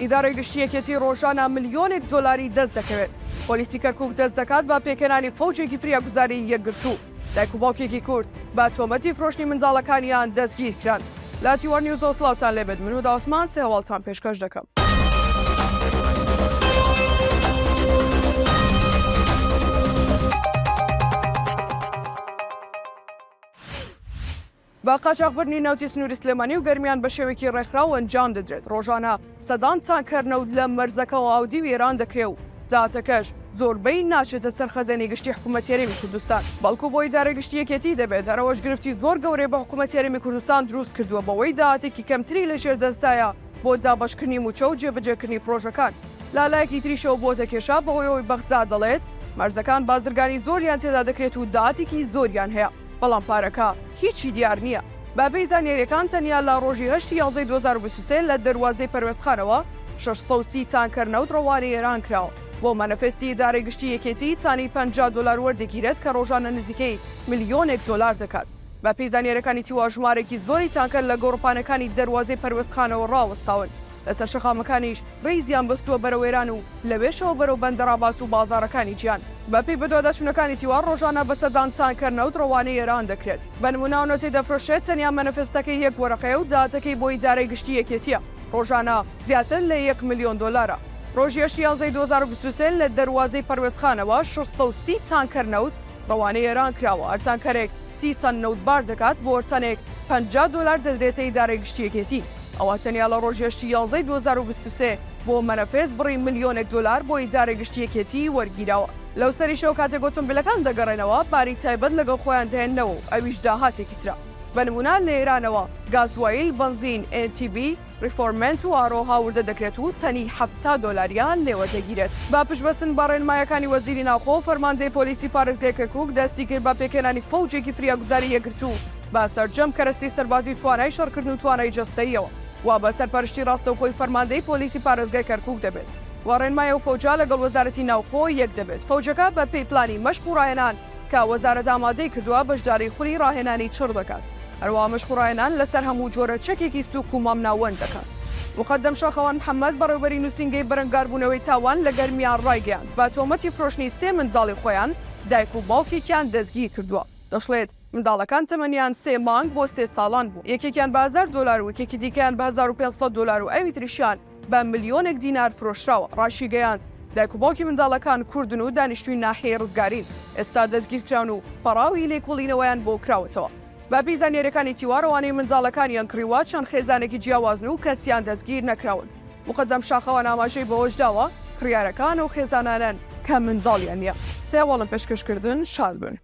ئیدارەی گشتی یەکێتی ڕۆژانە ملیۆنێک دۆلاری دەست دەکەوێت. پۆلیسی کەرکوک دەست دەکات بە پێکهێنانی فەوجێکی فریاگوزاری یەکگرتوو. دایک و باوکێکی کورد بە تۆمەتی فرۆشتنی منداڵەکانیان دەستگیرکران. لە تیوار نیوزەوە سڵاوتان لێبێت من هودا عوسمان سێ هەواڵتان پێشکەش دەکەم. بە قاچاخبردنی نەوتی سنووری سلێمانی و گەرمیان بە شێوەیەکی ڕێکخراو ئەنجام دەدرێت، ڕۆژانە سەدان تانکەر نەوت لە مەرزەکەوە ئاودیوی ئێران دەکرێ و داهاتەکەش زۆربەی ناچێتە سەر خەزێنەی گشتی حکوومەتی هەرێمی کوردستان، بەڵکو بۆ ئیدارەی گشتی یەکێتی دەبێت، هەرئەوەش گرفتی زۆر گەورەی بۆ حکوومەتی هەرێمی کوردستان دروست کردووە بەوەی داهاتێکی کەمتری لەژێر دەستدایە بۆ دابەشکردنی مووچە و جێبەجێکردنی پڕۆژەکان. لە لایەکی تریشەوە بۆتە کێشە بەهۆی ئەوەی بەغدا دەڵێت مەرزەکان بازرگانی زۆریان تێدا دەکرێت و داهاتێکی زۆریان هەیە. بەڵام پارەکە هیچی دیار نییە. بەپێی زانیارییەکان تەنیا لە ڕۆژی هەشتی یانزەی 2023 لە دەروازەی پەروێزخانەوە 630 تانکەر نەوت ڕەوانەی ئێران کراوە. بۆ مەنەفێستی ئیدارەی گشتی یەکێتی تانی 50 دۆلار وەردەگیرێت کە ڕۆژانە نزیکەی ملیۆنێک دۆلار دەکات. بەپێی زانیارییەکانی تیوا ژمارەیەکی زۆری تانکەر لە گۆڕەپانەکانی دەروازەی پەروێزخانەوە ڕاوەستاون. لەسەر شەقامەکانیش ڕیزیان بەستووە بەرەو ئێران و لەوێشەوە بەرەو بەندەرعەباس و بازاڕەکانی جیهان. بەپێی بەدواداچوونەکانی تیوا ڕۆژانە بە سەدان تانکەر نەوت ڕەوانەی ئێران دەکرێت. بە نموونە ئەو نەوتەی دەفرۆشرێت تەنیا مەنەفێستەکەی یەک وەرەقەیە و داهاتەکەی بۆ ئیدارەی گشتی یەکێتییە ڕۆژانە زیاتر لە یەک ملیۆن دۆلارە. ڕۆژی هەشتی یانزەی 2023 لە دەروازەی پەروێزخانەوە 630 تانکەر نەوت ڕەوانەی ئێران کراوە، هەر تانکەرێک سی تەن نەوت بار دەکات، بۆ هەر تەنێک 50 دۆلار دەدرێتە ئیدارەی گشتی یەکێتی. ئەوە تەنیا لە ڕۆژی هەشتی یانزەی 2023 بۆ مەنەفێست بڕی ملیۆنێک دۆلار بۆ ئیدارەی گشتی یەکێتی وەرگیراوە. لەو سەریشەوە کاتێک ئۆتۆمبیلەکان دەگەڕێنەوە باری تایبەت لەگەڵ خۆیان دەهێننەوە و ئەویش داهاتێکی ترە. بە نموونە لە ئێرانەوە گازوایل، بەنزین، NTB، ریفۆرمێنت و ئارۆ هاوردە دەکرێت و تەنی 70 دۆلاریان لێوەردەگیرێت. بە پشتبەستن بە ڕێنمایەکانی وەزیری ناوخۆ، فەرماندەی پۆلیسی پارێزگای کەرکوک دەستی کرد بە پێکهێنانی فەوجێکی فریاگوزاری یەکگرتوو بە سەرجەم کەرەستەی سەربازی و توانای شەڕکردن و توانای جەستەییەوە و بە سەرپەرشتی ڕاستەوخۆی فەرماندەی پۆلیسی پارێزگای کەرکوک دەبێت و ڕێنمای ئەو فەوجە لەگەڵ وەزارەتی ناوخۆ یەک دەبێت. فەوجەکە بە پێی پلانی مەشق و ڕاهێنان کە وەزارەت ئامادەی کردووە بەشداری خولی ڕاهێنانی چڕ دەکات. هەروەها مەشق و ڕاهێنان لەسەر هەموو جۆرە چەکێکی سووک و مامناوەند دەکات. موقەدەم شاخەوان محەمەد، بەڕێوەبەری نووسینگەی بەرەنگاربوونەوەی تاوان لە گەرمیان ڕایگەیاند، بە تۆمەتی فرۆشتنی سێ منداڵی خۆیان، دایک و باوکێکیان دەستگیرکردووە. دەشڵێت، منداڵەکان تەمەنیان سێ مانگ بۆ سێ ساڵان بوو، یەکێکیان بە هەزار دۆلار و یەکێکی دیکەیان بە 1500 دۆلار و ئەوی تریشیان بە ملیۆنێک دینار فرۆشراوە. ڕاشیگەیاند، دایک و باوکی منداڵەکان کوردن و دانیشتووی ناحیەی ڕزگارین، ئێستا دەستگیرکراون و پەڕاوی لێکۆڵینەوەیان بۆ کراوەتەوە. بەپێی زانیارییەکانی تیوار، ئەوانەی منداڵەکانیان کڕیوە چەند خێزانێکی جیاوازن و کەسیان دەستگیر نەکراون. موقەدەم شاخەوان ئاماژەی بەوەشداوە، کڕیارەکان ئەو خێزانانەن کە منداڵیان نییە. سێ هەواڵم پێشکەش کردن، شاد بن.